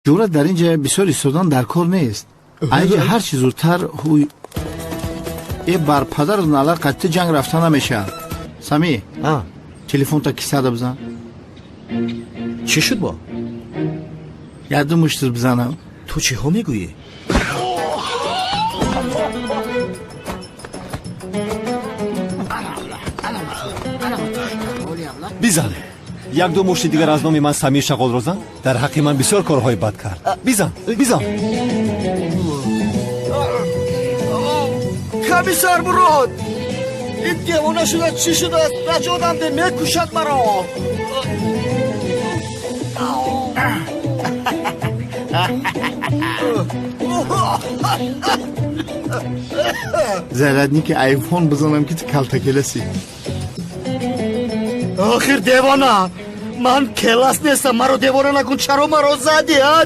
Ҷура, дар ин ҷа бисёр истодан дар кор нест. Айҷа ҳар чӣ зудтар ҳуй. Э, бар падару налар қатти ҷанг рафта намешавад. Сами, телефонта кисада бизан. Чӣ шуд бо? Яду муштир бизанам. Ту чиҳо мегӯӣ? Бизан, як-ду мушти дигар аз номи ман Самир Шағолро зан. Дар ҳаққи ман бисёр корҳои бад кард. Бизан, бизан. Комиссар Мурод, ин девона шуда чӣ шудааст? Наҷотам де, мекушад маро. Зарядники айфон бизанам, ки ту калтакеласи. Охир, девона, ман келас нестам, маро девона накун. Чаро маро задӣ, а?